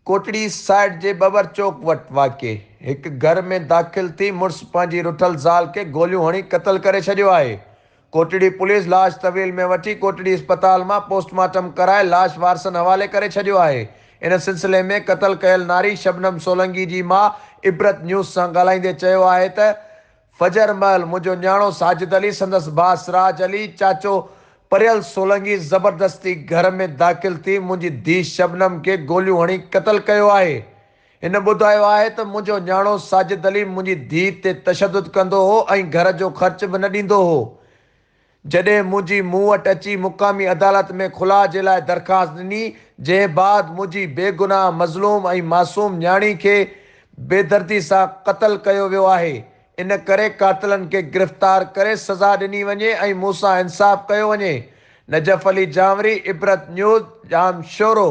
Kotri site جي ٻٻر چوڪ وٽ واقع هڪ گهر ۾ داخل ٿي مڙس پنهنجي رٺل زال کي گوليون هڻي قتل ڪري ڇڏيو آهي. ڪوٽڙي پوليس لاش تحويل ۾ وٺي ڪوٽڙي اسپتال مان پوسٽ مارٽم ڪرائي لاش وارثن حوالي ڪري ڇڏيو آهي. ان سلسلي ۾ قتل ڪيل ناري شبنم سولنگي جي ماء عبرت نيوز سان ڳالهائيندي چيو آهي ته فجر مهل منهنجو نياڻو ساجد علي، سندس ڀاء سراج علي، چاچو پريل سولنگي زبردستي گهر ۾ داخل ٿي منهنجي ڌيء شبنم کي گوليون هڻي قتل ڪيو آهي. هن ٻڌايو آهي ته منهنجو نياڻو ساجد علي منهنجي ڌيء تي تشدد ڪندو هو ۽ گهر جو خرچ به نه ڏيندو هو. جڏهن منهنجي مون وٽ اچي مقامي عدالت ۾ خلع جي لاء درخواست ڏني، جنهن بعد منهنجي بيگناهه، مظلوم ۽ معصوم نياڻي کي بيدردي سان قتل ڪيو ويو آهي، ان ڪري قاتلن کي گرفتار ڪري سزا ڏني وڃي ۽ مون سان انصاف ڪيو وڃي. نجف علي جانوري، عبرت نيوز، ڄامشورو.